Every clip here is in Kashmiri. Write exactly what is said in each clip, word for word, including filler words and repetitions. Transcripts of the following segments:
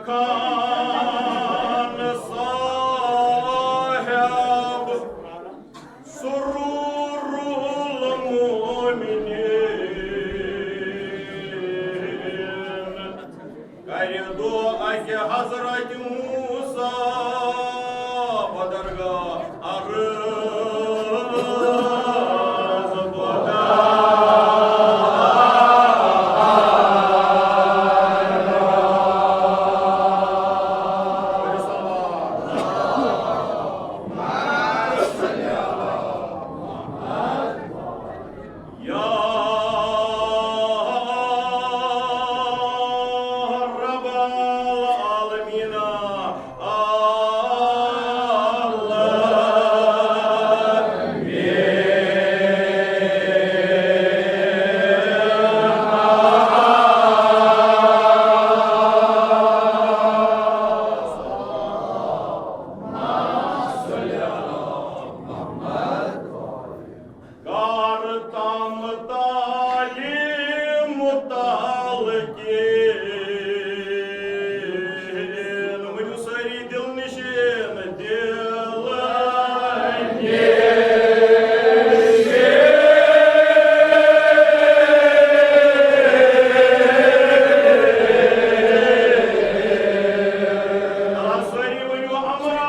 خان صاحب سرور المؤمنین، کرِ دعا اکہِ حضرت موسیٰ بدرگاہ عرض بدرگاہ۔ یا رب العالمین، اللہ۔ کر تام تعلیم متعلقین، ؤنِو سٲری دل نشین، دل نشین۔ سٲری ؤنِو امرا۔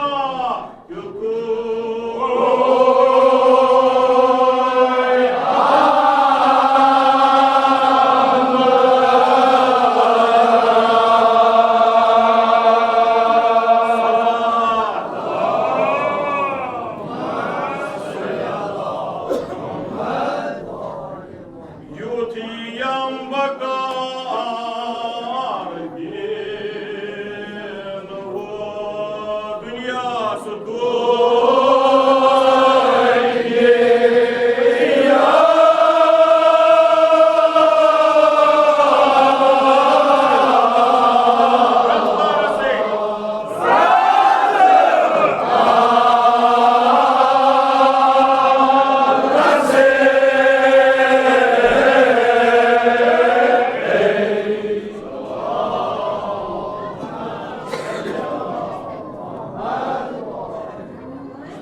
یُتھ یم بکار دین وو دنیاس دُنیا۔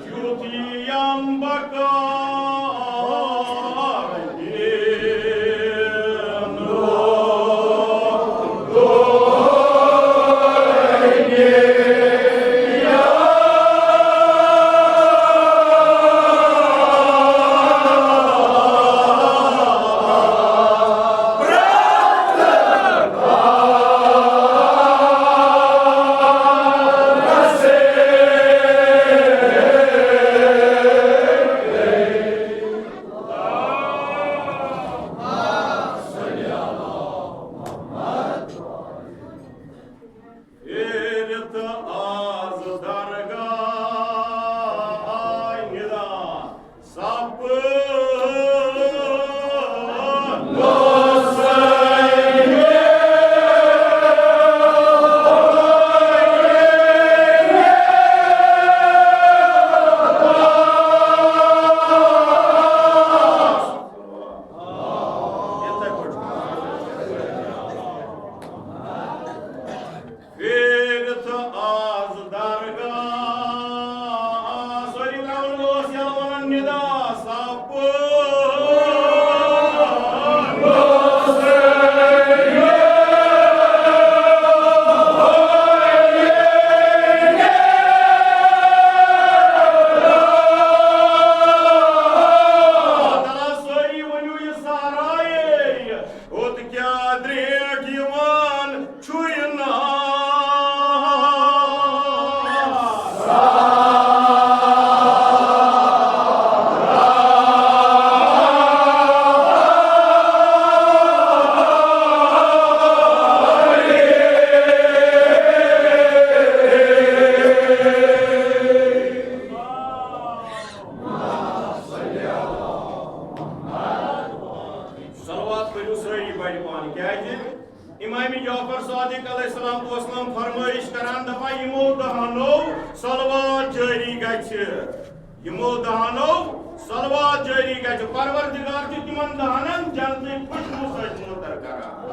یُتھ یم بکار دین پھیرِتھ آز درگاہ ندا سپُد یِتھے پٲٹھۍ۔ پھیرِتھ آز درگاہ، سٲری ترٛاوُن اوس یَلہٕ وَنان نِدا سپُد۔ سٲری ؤنِو یہِ سہرایے۔ ہوٚت کیٛاہ درٛیٹھ یِوان چھُے ناز۔ صلوات پٔرِو سٲری بَڑِ پَہَن، کیٛازِ امام جعفر صادق علیہ السلام اوس نہٕ فرمٲیش کران، دپان، یِمو دہنو صلوات جٲری گژھِ، یِمو دہنو صلوات جٲری گژھِ، پروردگار چھُ تِمن دہنن جنتٕچ خوشبو سۭتۍ معطر کران۔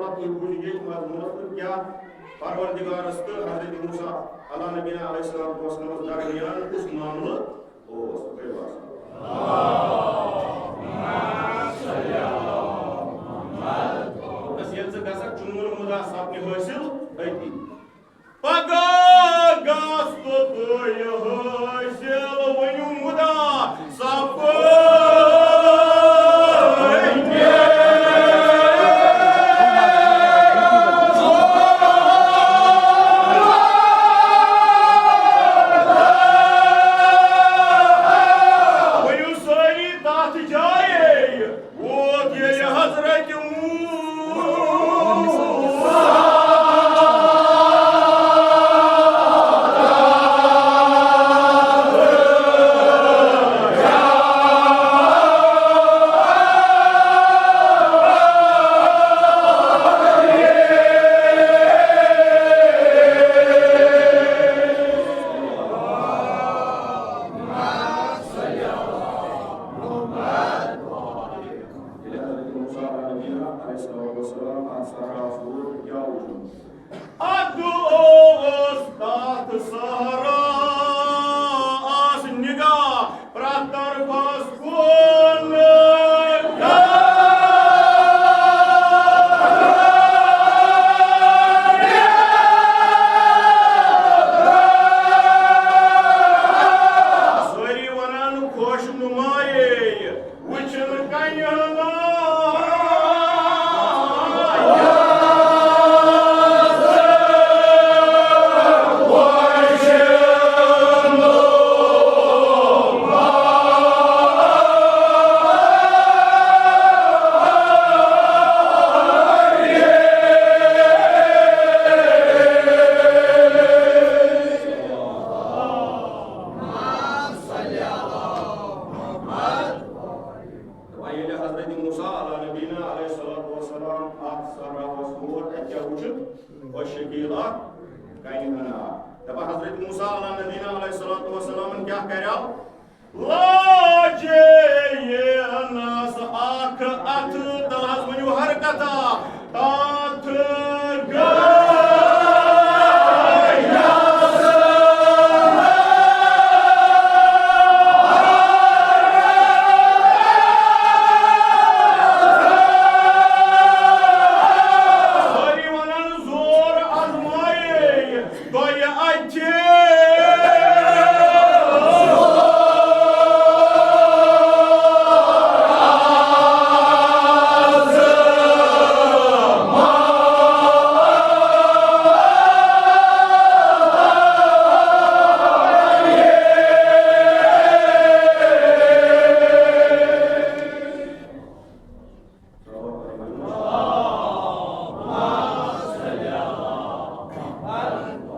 تُہۍ بوٗزِو ییٚتہِ مضموٗنَس منٛز کیٛاہ پروردگارَس تہٕ حضرت موسیٰ علیٰ نبینا علیہ الصلوۃ والسلامَس درمیان کُس معاملہٕ اوس۔ پٔرِو حظ۔ بس ییٚلہِ ژٕ گژھکھ چون مُدا سپنہِ حٲصِل أتی۔ پگاہ گژھ تہٕ تُہۍ حٲصِل ؤنِو مُدا سپنہِ۔ ؤنِو سٲری تَتھ جایے۔ ووت ییٚلہِ حضرت موسیٰ۔ ییٚلہِ حضرت موسیٰ علیہ نبینا علیہ الصلوۃ والسلام اَتھ صحراہَس ووت، کیٛاہ وُچھُن؟ اَدٕ اوس تَتھ صحراہَس نِگاہ پرٛٮ۪تھ طرفَس کُن۔ سٲری وَنان خۄش نُمایے۔ وٕچھِن کنہِ ہنا۔ دپان ییٚلہِ حضرت موسیٰ علیٰ نبینا علیہ الصلوۃ والسلام اَتھ صحراہَس ووت، اَتہِ کیٛاہ وُچھُن؟ خۄش شکیل اکھ کنہِ ہنا۔ دپان حضرت موسیٰ علیٰ نبینا علیہ الصلوۃ والسلامن کیٛاہ کریو؟ لاجے یہِ نس اکھ اتھٕ، تہٕ حظ ؤنِو ہر کتھا، تتھ گٔے سٲری ونان زور آزمایے دۄیہِ اَتھِ۔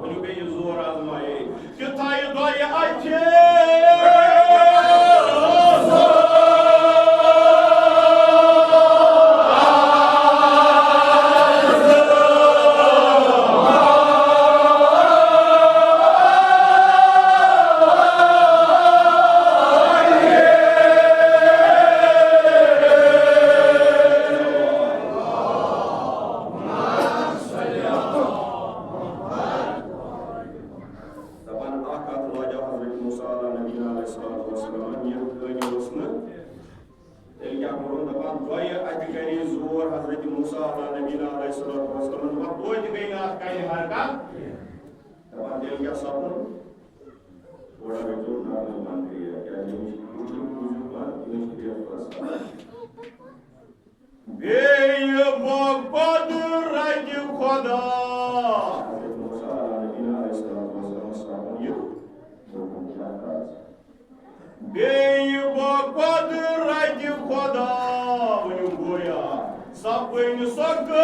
ؤنِو بیٚیہِ زور آزمایے۔ تِتھَے دۄیہِ اَتھِ۔ دپان اکھ اتھ لاجا حضرت موسیٰ علیٰ نبینا علیہ الصلوۃ والسلام، یتھ کٲنی اوس نہٕ۔ تیٚلہِ کیٛاہ کوٚرُن؟ دپان دۄیہِ اتھِ کرے زور حضرت موسیٰ علیٰ نبینا علیہ الصلوۃ والسلام، وۄنۍ توتہِ گٔے نہٕ اتھ کنہِ حرکت۔ دپان تیٚلہِ کیٛاہ سپُد؟ تھوڑا گٔژھِو نرم پہن کٔرِتھ، کیٛازِ یِم چھِ بُزرگ، بُزرگ پہن، یِم چھِ بے بس۔ بیٚیہِ بہٕ قۄدرتِ خۄدا۔ حضرت موسیٰ علیٰ نبینا علیہ الصلوۃ والسلام سپُد یہِ برونٛہہ کُن کیٛاہ کَتھ؟ بیٚیہِ بہٕ قۄدرتِ خۄدا، ؤنِو گویا سپٕنۍ سۄ کٲنی۔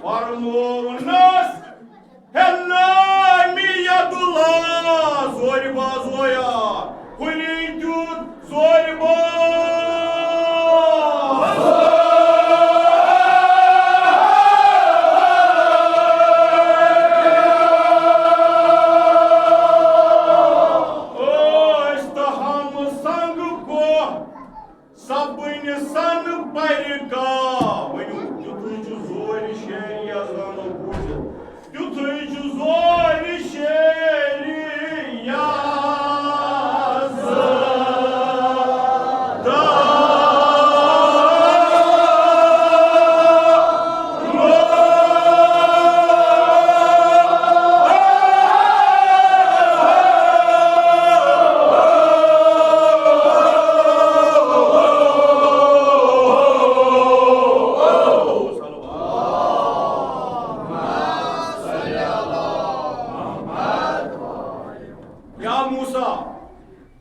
فرموونس، ہے نامی یداللہ، زورِ بازویا، ہُرِن دیُت زورِ باز۔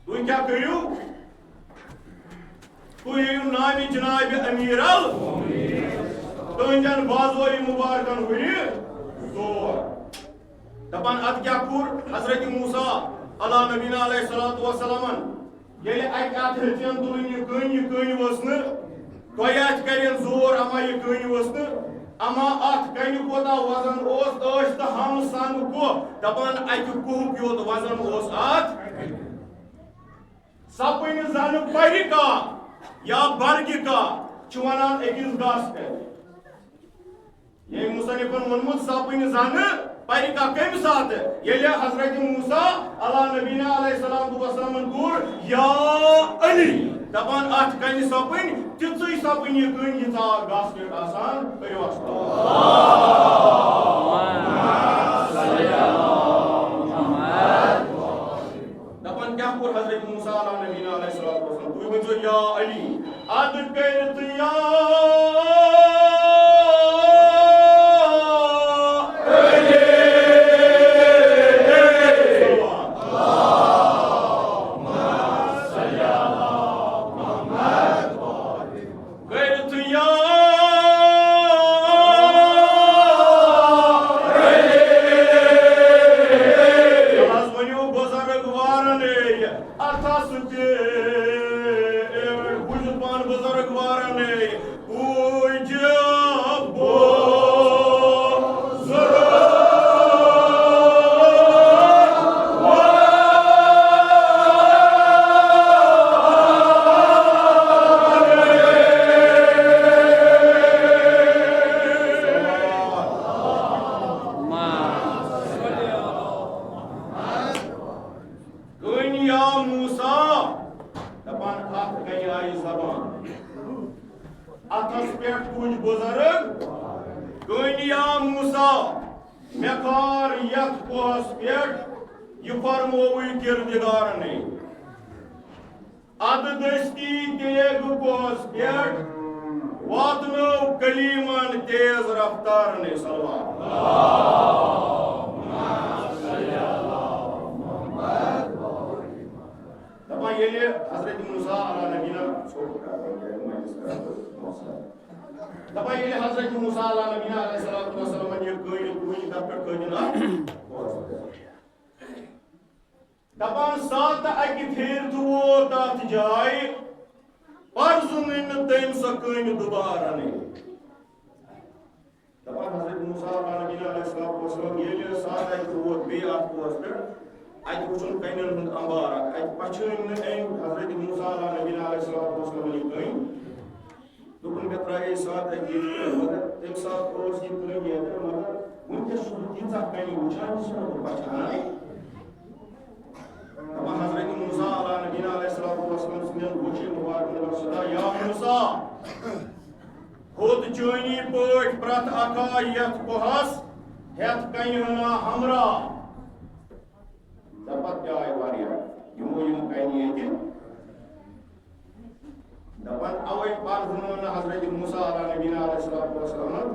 تُہۍ کیٛاہ کٔرِو؟ تُہۍ ہیٚیِو نامِ جناب امیر ال تُہنٛدٮ۪ن بازوی مبارکن ہُرِ زور۔ دپان، اتھ کیٛاہ کوٚر حضرت موسیٰ علیٰ نبینا علیہ الصلوۃ والسلامن؟ ییٚلہِ اکہِ اتھٕ ہیٚژن تُلٕنۍ یہِ کٔنۍ، یہِ کٔنۍ ؤژھ نہٕ، تۄہہِ اتھِ کرٮ۪ن زور، اما یہِ کٔنۍ ؤژھ نہٕ، اما اتھ کنہِ کوتاہ وزن اوس، ٲسۍ تہٕ ہم سنگ کوہ، دپان اکہِ کوہُک یوت وزن اوس اتھ۔ سپٕنۍ زنہٕ پرِ کا یا برگہِ کا چھِ ونان أکِس گس پٮ۪ٹھ۔ ییٚمۍ مصنفن ووٚنمُت، سپٕنۍ زنہٕ پرِ کا کمہِ ساتہٕ؟ ییٚلہِ حضرت موسیٰ علیٰ نبینا علیہ الصلوۃ والسلامن کوٚر یا علی، دپان اتھ کنہِ سپٕنۍ، تِژٕے سپٕنۍ یہِ کٔنۍ ییٖژاہ گس پٮ۪ٹھ آسان، کٔرِو اکھ سلام۔ دپان کیٛاہ کوٚر حضرت موسیٰ علیٰ نبینا علیہ الصلوۃ والسلام؟ تُہۍ ؤنۍزیو یا علی۔ ادٕ کٔرِتھ یا علی۔ کٔرِتھ یا علی۔ یہِ حظ ؤنِو بُزرگ وارنے، اَتھَس پٮ۪ٹھ بہٕ چھُس پانہٕ بُزرگ وارنے، پوٗجہِ بُزرگ۔ کٔنۍ یا موسیٰ، دپان اتھ کنہِ آیہِ زبان۔ اتھس پٮ۪ٹھ تُج بُزرگ، کٔنۍ یا موسیٰ، مےٚ کھار یتھ کوہس پٮ۪ٹھ، یہِ فرمووُے کردگارنٕے۔ ادٕ دستی تیگ کوہس پٮ۪ٹھ واتنٲو کلیمن تیز رفتارنٕے۔ صلوات۔ دپان ییٚلہِ حضرت موسیٰ علیٰ نبینا، دپان ییٚلہِ حضرت موسیٰ علیٰ نبینا علیہ الصلوۃ والسلامن یہِ کٔنۍ تُج، تتھ پٮ۪ٹھ کھٲجِن اتھ کوہس پٮ۪ٹھ۔ دپان ساتہٕ اکہِ پھیرِ تہٕ ووت تتھ جایہِ، پرزُنٕے نہٕ تٔمۍ سۄ کٔنۍ دُبارٕ نٕے۔ دپان حضرت موسیٰ علیٰ نبینا علیہ الصلوۃ والسلام ییٚلہِ ساتہٕ اکہِ ووت بیٚیہِ اتھ کوہس پٮ۪ٹھ، اتہِ وُچھُن کنٮ۪ن ہُنٛد انبار اکھ، اتہِ پہچٲنۍ نہٕ أمۍ حضرت موسیٰ علیٰ نبینا علیہ الصلوۃ والسلام یہِ کٔنۍ۔ دوٚپُن، مےٚ ترٛایے ساتہٕ اَکہِ ییٚتہِ پٮ۪ٹھ، مگر تَمہِ ساتہٕ اوس یہِ کٔنۍ ییٚتٮ۪ن، مگر وٕنکٮ۪س چھُس بہٕ تیٖژاہ کَنہِ وٕچھان، یہِ چھُس نہٕ بہٕ پَہچانان۔ دَپان حضرت موسیٰ علیٰ نبینا علیہ الصلوۃ والسلام سٕنٛدٮ۪ن وٕچھِ مُبارکَن گوٚو صدا، یا موسیٰ، ہوٚت چٲنی پٲٹھۍ پرٛٮ۪تھ اَکھ آے یَتھ کوہَس ہٮ۪تھ کَنہِ ہنا ہمراہ۔ دَپان تہِ آے واریاہ، یِمو یِم کَنہِ ییٚتہِ۔ دپان اوے پرزنٲو نہٕ حضرت موسیٰ علیٰ نبینا علیہ الصلوۃ والسلامن،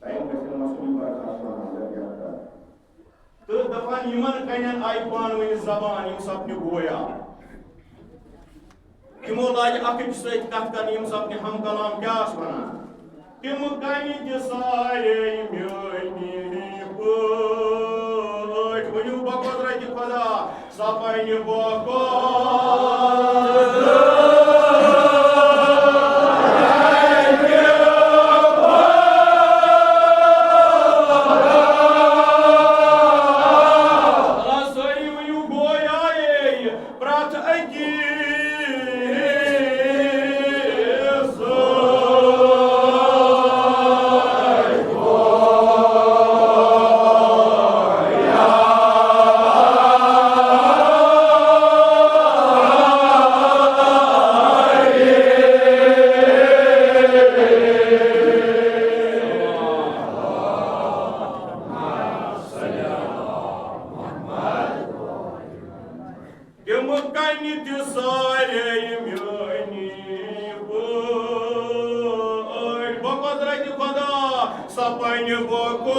ٹائم گژھِ نہٕ مصنوعی برداشت کرُن، اگر کیٛاہ کرٕ۔ تہٕ دپان یِمن کنٮ۪ن آیہِ پانہٕ ؤنۍ زبان، یِم سپدِ گویا۔ تِمو لاجہِ اکھ أکِس سۭتۍ کتھ کرنہِ، یِم سپدِ ہم کلام، کیٛاہ آسہٕ ونان؟ تِم کنہِ تہِ سارے میٲنی پٲٹھۍ۔ ؤنِو بقدرتِ خدا، سپنہِ بقدرتِ خدا۔ سٲری ؤنِو گویایے۔ پرٛٮ۪تھ أکِس تِم کنہِ تہِ سارے میٲنی پٲٹھۍ۔ بقدرتِ خدا سپنہِ بقدرتِ۔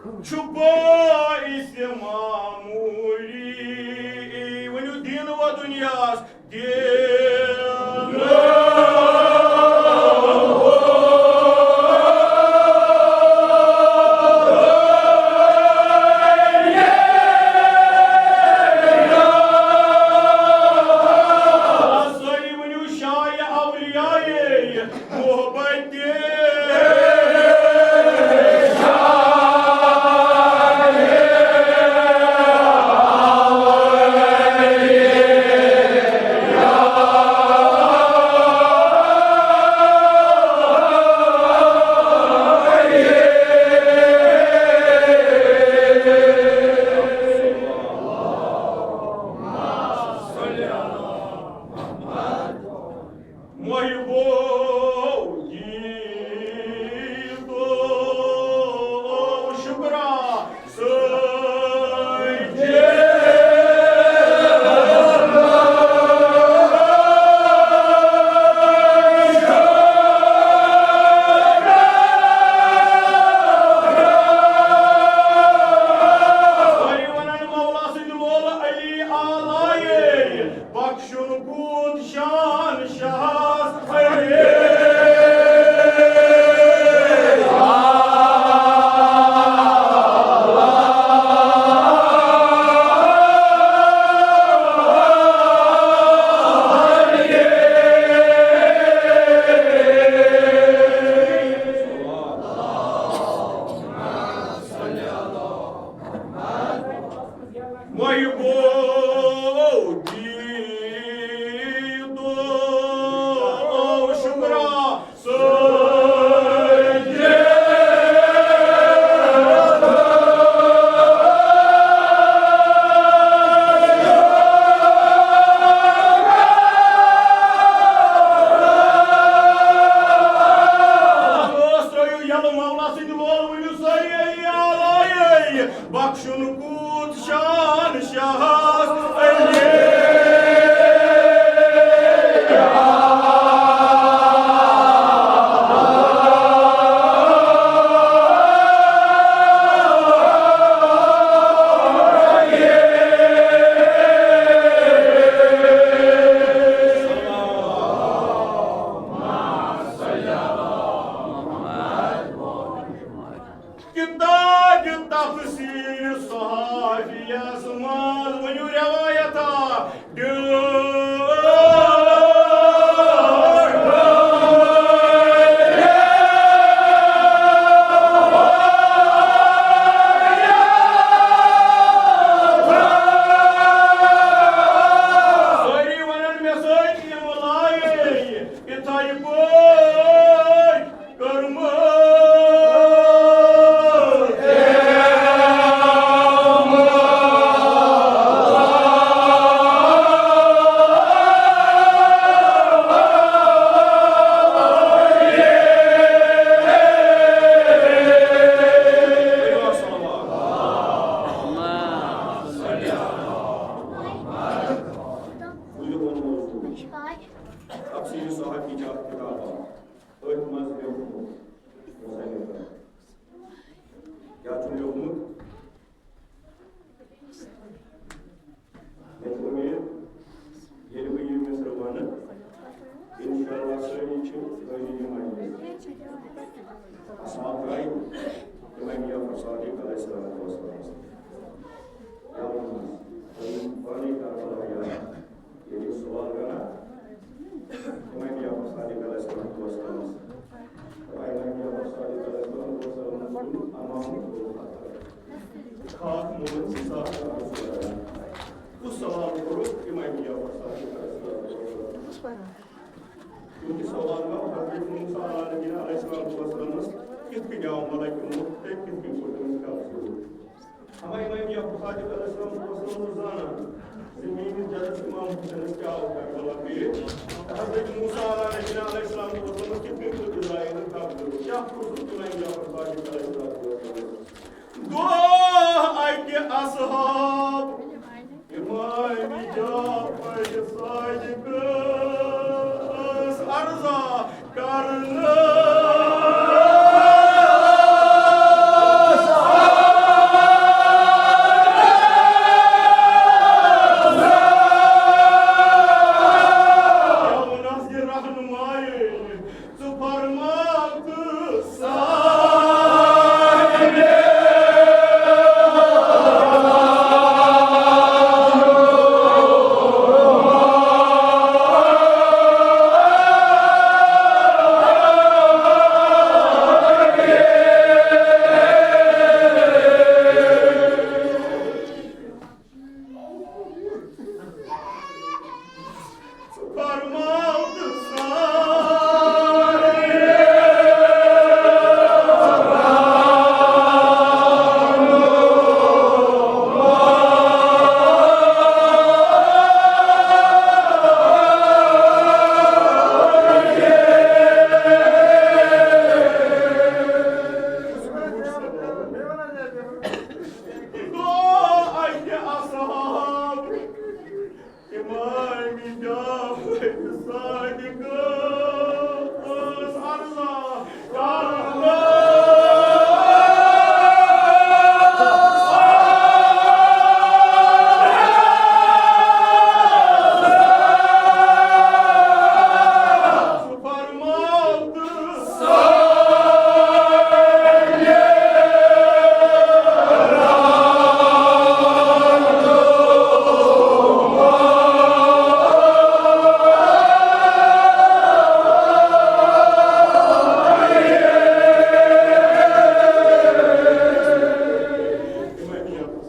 چھُ باعث معموٗلی۔ ؤنِو، دیٖنہٕ و دُنیاہَس دِل۔ سٲری ؤنِو، شاہ اولیاء محبت۔ محبو، یی تو شکرا سجے۔ سٲری وَنان مولا سٕنٛدِ لولہٕ علی آلایے۔ بخشُن کوٗت شان شاہس۔ محبو، دیدو شکرا سجے۔ دوست، ترٲیِو یَلہٕ مولا سٕنٛدِ لولہٕ، ؤنِو سٲری، اے آلایے۔ بخشُن کوٗت شان شاہس علی۔ کتاب تفسیر صحافیس منٛز ؤنِو روایتا۔ سٲری وَنان مےٚ سۭتۍ، یِم لایے یِتھَے پٲٹھۍ۔ کٔرمٕژ۔ تفسیر صحافی چھِ اکھ کِتاب اکھ۔ أتھۍ منٛز لیوٗکھمُت مُصنِفن۔ کیٛاہ چھُ لیوٗکھمُت؟ مےٚ چھُ اُمید، ییٚلہِ بہٕ یہِ مِصرٕ وَنہٕ، اِنشاءاللہ سٲری چھِ حٲضِرِ مجلس۔ اصحاب رأی امام جعفر صادق علیہ الصلوۃ والسلام۔ کیٛاہ وَنہٕ؟ پَنٕنۍ پانَے کربلا یاد۔ ییٚلہِ سوال کران، امام جعفر صادق علیہ الصلوۃ والسلام۔ امام جعفر صادق علیہ الصلوۃ والسلام سُنٛد امام۔ خاک مولن حساب کران۔ کُس سوال کوٚرُکھ امام جعفر صادق علیہ الصلوۃ والسلام؟ کیونکہ سوال گوٚو حضرت موسیٰ علیہ نبینا علیہ الصلوۃ والسلامس کِتھ کٔنۍ آو ملک موت تہٕ کِتھ کٔنۍ کوٚر تٔمِس قبض؟ ہمارے امام جعفر صادق علیہ السلام کو سمجھ زانان زِ میٲنِس جدس امام حسینس کیٛاہ آو کربلا پیش۔ حضرت موسیٰ علیہ نبینا علیہ السلام کو سمجھ کِتھ کٔنۍ کوٚر جزائے قبض؟ کیٛاہ کوٚر امام جعفر صادق علیہ السلام کو سمجھ؟ دۄہ اَکہِ اصحاب امام جعفر صادقس عرضا کرنس۔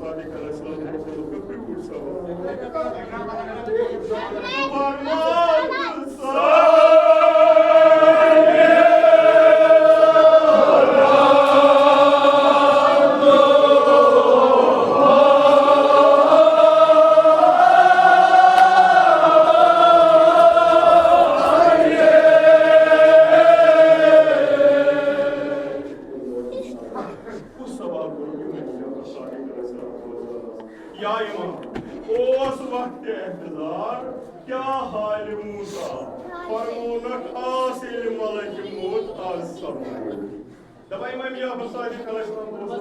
صادق علیہ السلام۔ کُس سوال کوٚرُکھ یِمو؟ یا امام، اوس وقت احتضار، کیا حال موسیٰ؟ فرمونکھ، آس ییٚلہِ ملک موت آز سماے۔ دپان امام جعفر صادق علیہ السلام اوس،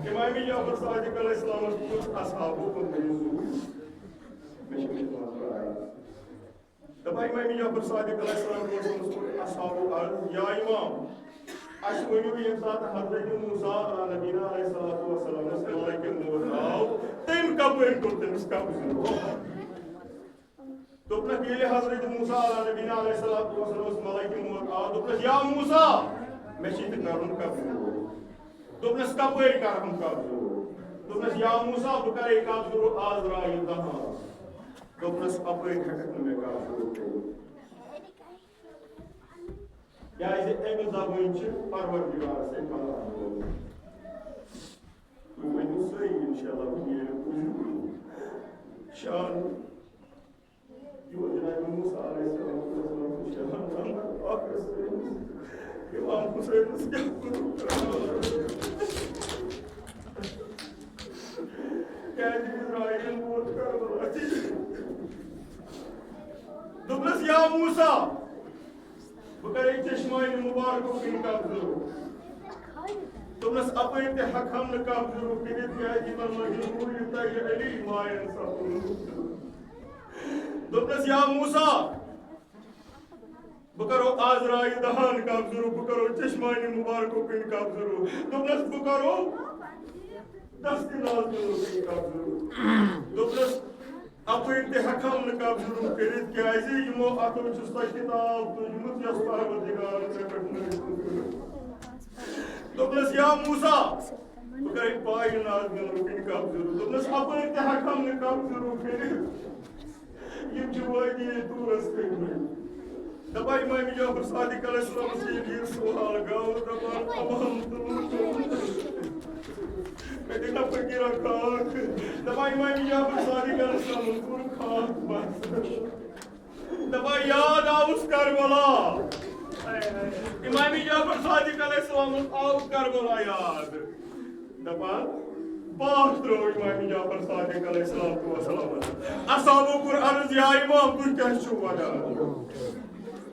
امام جعفر صادق علیہ السلامس پرُژھ اصحابو، کوٚر مےٚ یہِ زوٗ، مےٚ چھِ مےٚ پانٛژھ برادر۔ دپان امام جعفر صادق علیہ السلام اوس، اوس کوٚر اصحابو عرض، یا امام، اسہِ ؤنِو، ییٚمہِ ساتہٕ حضرت موسیٰ علیٰ نبینا علیہ الصلوۃ والسلامس ملک موت آو، تٔمۍ کپٲرۍ کوٚر تٔمِس قبضہٕ؟ دوٚپنکھ، ییٚلہِ حضرت موسیٰ علیٰ نبینا علیہ الصلوۃ والسلامس ملک موت آو، دوٚپنس، یا موسیٰ، مےٚ چھِ تہِ کرُن قبضہٕ۔ دوٚپنس، کپٲرۍ کرہم قبضہٕ؟ دوٚپنس، یا موسیٰ، بہٕ کرے قبضہٕ عذرائیل دہان۔ دوٚپنس، اپٲرۍ ہٮ۪ککھ نہٕ مےٚ قبضہٕ کٔرِتھ۔ کیازِ امہِ زبٲنۍ چھِ پروردگارس سۭتۍ کلام گوٚمُت۔ تُہۍ ؤنِو سٲری، انشاءاللہ، بہٕ نیرٕ پوٗرٕ شان۔ یور جناب موسیٰ علیہ السلام، السلام چھُ شان، ٲخرس امام حسینس کیٛاہ کوٚرُکھ؟ کیازِ عزرائیل ووت کربلا۔ دوٚپنس، یا موسیٰ، بہٕ کرے چشمانِ مبارکو کِنۍ قبضہٕ۔ دوٚپنس، اپٲرۍ تہِ ہٮ۪کہٕ ہم نہٕ قبضہٕ کٔرِتھ، کیازِ یِمن منٛز چھُ نوٗرِ طیب علی ماین سپُدمُت۔ دوٚپنس، یا موسیٰ، بہٕ کرو عذرائیل دہان قبضہٕ، بہٕ کرو چشمانِ مبارکو کِنۍ قبضہٕ۔ دوٚپنس، بہٕ کرو دستِ نازنینو کِنۍ قبضہٕ۔ دوٚپنس، اپٲرۍ تہِ ہٮ۪کہٕ ہم نہٕ قبضہٕ کٔرِتھ، کیازِ یِمو اتھو چھُ سۄ کِتاب تُجمٕژ، یۄس پروردگارن ژےٚ پٮ۪ٹھ نٲزِل کٔر۔ دوٚپنس، یا موسیٰ، بہٕ کرے پایہِ نازنینو کِنۍ قبضہٕ۔ دوٚپنس، اپٲرۍ تہِ ہٮ۪کہٕ ہم نہٕ قبضہٕ کٔرِتھ۔ یِم چھِ وٲدی طورس کھٔتۍ مٕتۍ۔ دپان امام جعفر صادق علیہ السلامس ییٚلہِ یہِ سوال گوٚو، دپان، امام تُل مےٚ دِنا فقیرا خاک۔ دپان امام جعفر صادق علیہ السلامس کوٚر خاک بس۔ دپان یاد آوُس کربلا۔ امام جعفر صادق علیہ السلامس آو کربلا یاد۔ دپان، پاک ترٲو امام جعفر صادق علیہ الصلوۃ والسلام۔ اصحابو کوٚر عرض، یا امام، تُہۍ کیازِ چھِو ودان؟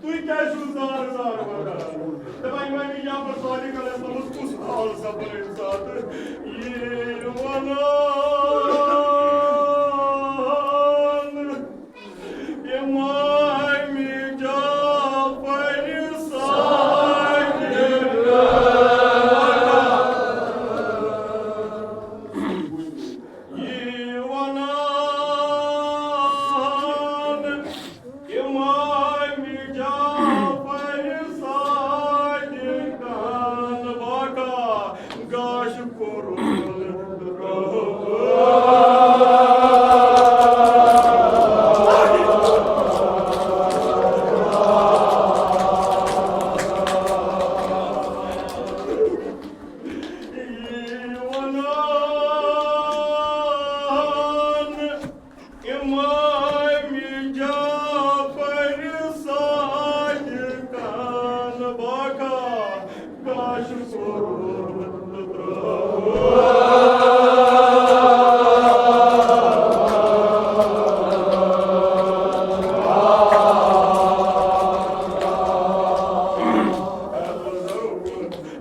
تُہۍ کیازِ چھِو زار زار ودان؟ دپان، امام جعفر صادق علیہ السلام اوس کُس حال سپدان امہِ ساتہٕ؟ ییٚلہِ ونان امام جعفر صادق۔ یہِ ونان امام جعفر صادقن باقا گاش کوٚرُن۔ امام جعفر صادقن باقا گاش کوٚرُن۔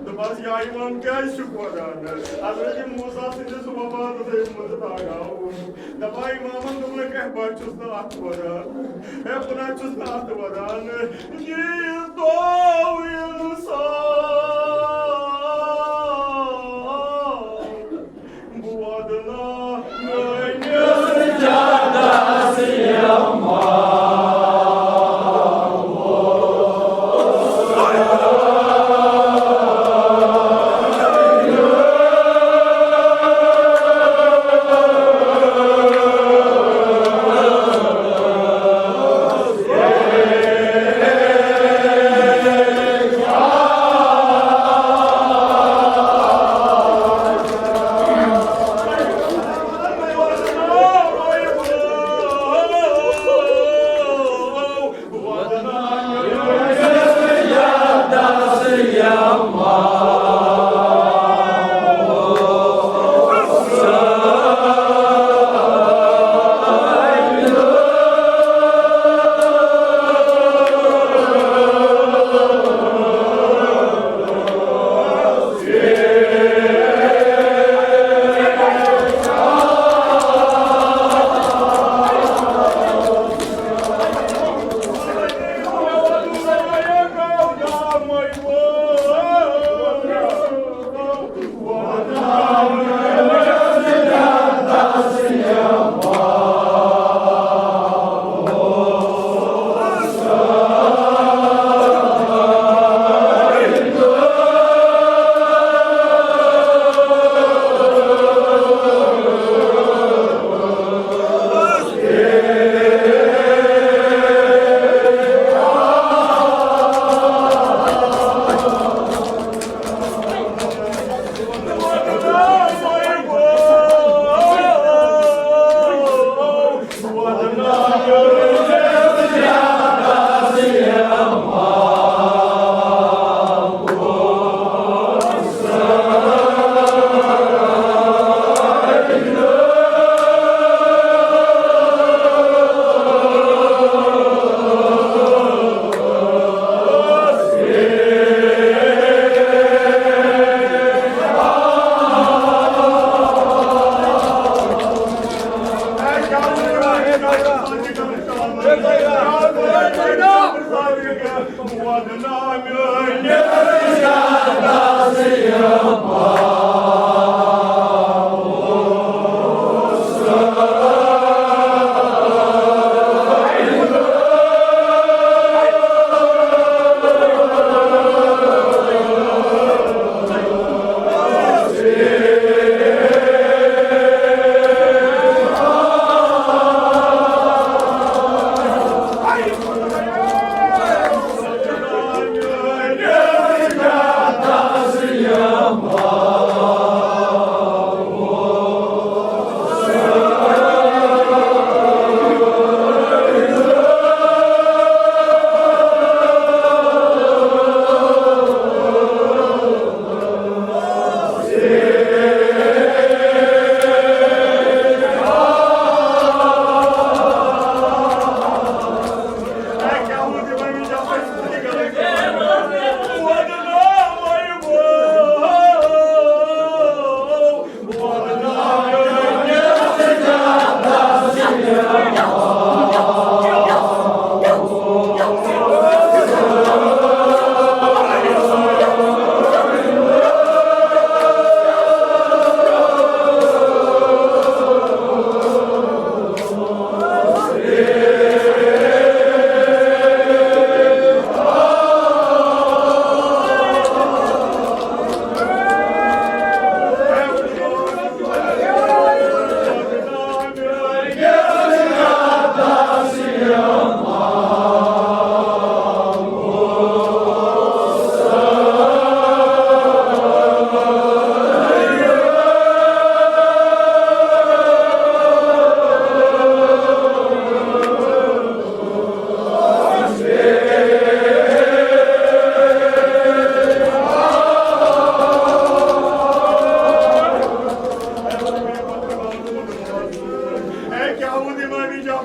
دوٚپمَس، یا امام، کیٛازِ چھُکھ وَدان؟ حضرت موسیٰ سٕنٛدِس وفاتَس منٛز تاگاو۔ دَپان امامَن دوٚپنَکھ، ہے، بہٕ چھُس نہٕ اَتھ وَدان۔ ہے، بہٕ نہ چھُس نہٕ اَتھ وَدان۔ یہِ دوو اِنسان۔ بہٕ وَدناو میٲنِس جادس یَمہٕ۔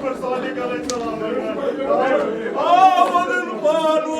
صادق علیہ السلام۔ آمد الفانو۔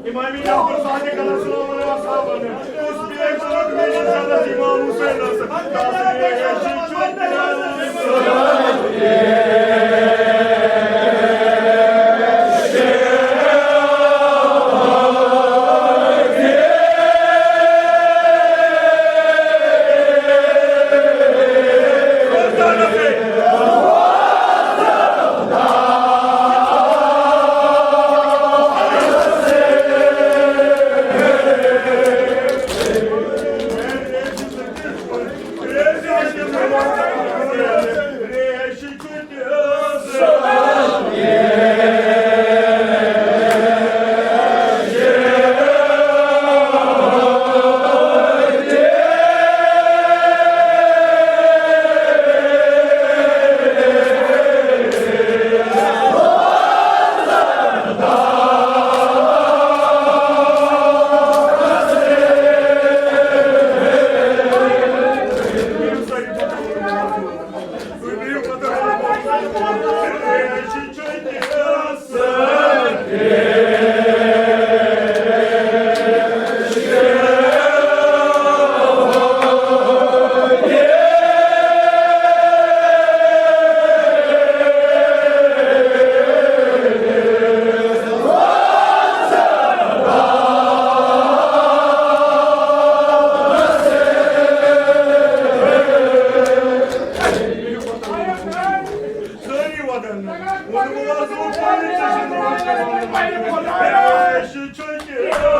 امام جعفر صادق علیہ السلام علیہ اصحابن، اس بیگ ضرورت میری جنت امام حسین۔ سٲری وَدَن۔ ووٚنُن وَزُن پَنٕنۍ چیٖز۔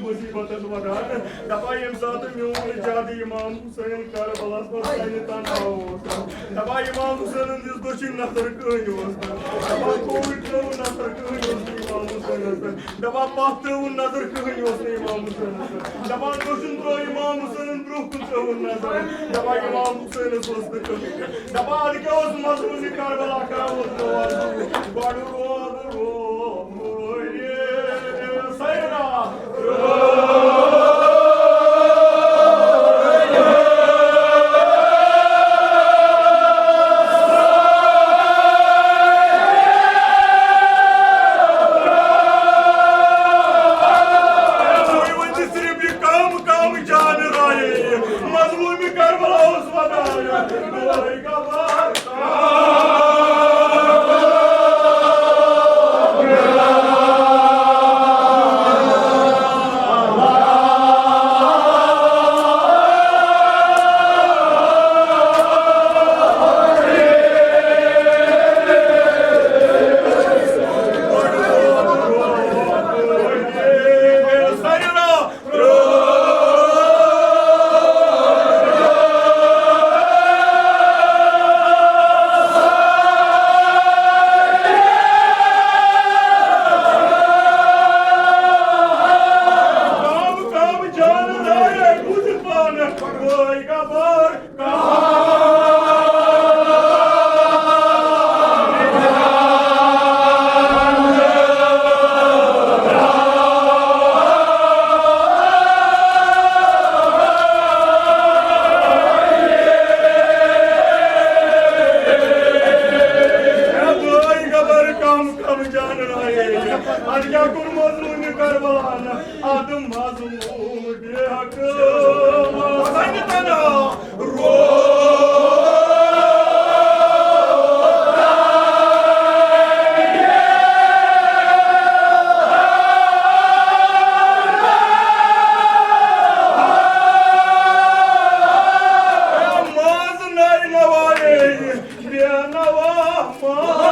مصیبتن ودان۔ دپان ییٚمہِ ساتہٕ میون جد امام حسین کربلاہس منٛز سانہِ تنہا اوس، دپان امام حسینن دِژ دٔچھِنۍ نظر کٕہٕنۍ اوس نہٕ، دپان کھووُر ترٲوٕن نظر کٕہٕنۍ اوس نہٕ امام حسینس، دپان پتھ ترٲوٕن نظر کٕہٕنۍ اوس نہٕ امام حسینس، دپان دٔچھُن ترٲو امام حسینن برونٛہہ کُن ترٲوٕن نظر، دپان امام حسینس اوس نہٕ کٕہٕنۍ۔ دپان ادٕ کیٛاہ اوس مظلوم کربلا کران اوس نہٕ وضو، گۄڈٕ روب روب۔ صرف یہ کم کم جان رائے مظلوم کربلا اوس ودان۔ کم کم جان رائے، ادٕ کیٛاہ کوٚر مظلوم کربلاہن؟ ادٕ مظلوم بے حق سنہِ تنہا رو۔ ماز نرِ نوارے۔ بے نوا ماز۔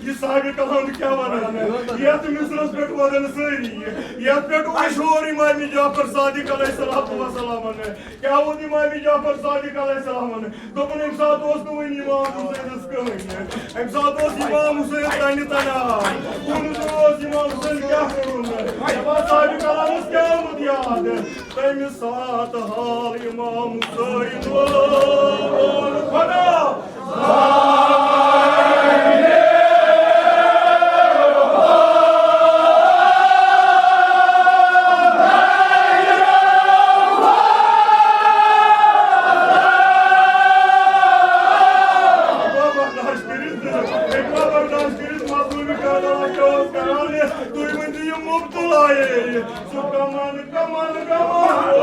یہ صاحب کلام کیا ونان؟ یتھ مصرس پٮ۪ٹھ ودن سٲری، یتھ پٮ۪ٹھ مشہوٗر امام جعفر صادق علیہ الصلوۃ والسلام۔ کیٛاہ ووٚن امام جعفر صادق علیہ السلامن؟ دوٚپُن، اَمہِ ساتہٕ اوس نہٕ وُنہِ امام حسینس کٕہٕنۍ۔ اَمہِ ساتہٕ اوس امام حسین تَنہِ تَنہا۔ کُنُے زوٚن اوس امام حسین، کیٛاہ کوٚرُن؟ دَپان صاحبِ کلامس کیٛاہ آمُت یاد؟ تَمہِ ساتہٕ حال امام حسین اوس خۄدا۔ تُہۍ ؤنِو یہِ مُبتلایے۔ سُہ کمن، کمن، کمن۔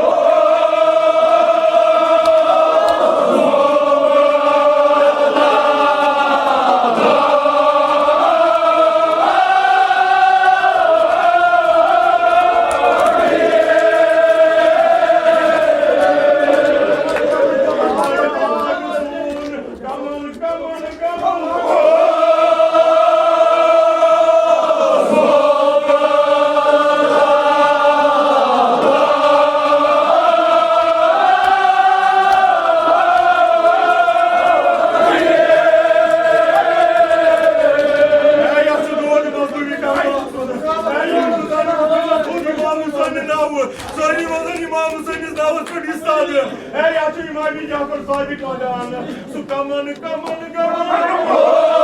سٲری وَنان اِمام حُسینَس ناوَس پٮ۪ٹھ یہِ سادٕ۔ ہے، یہِ چھُ اِمام جعفر صادق وَنان۔ سُہ کَمَن، کَمَن، کَمَن۔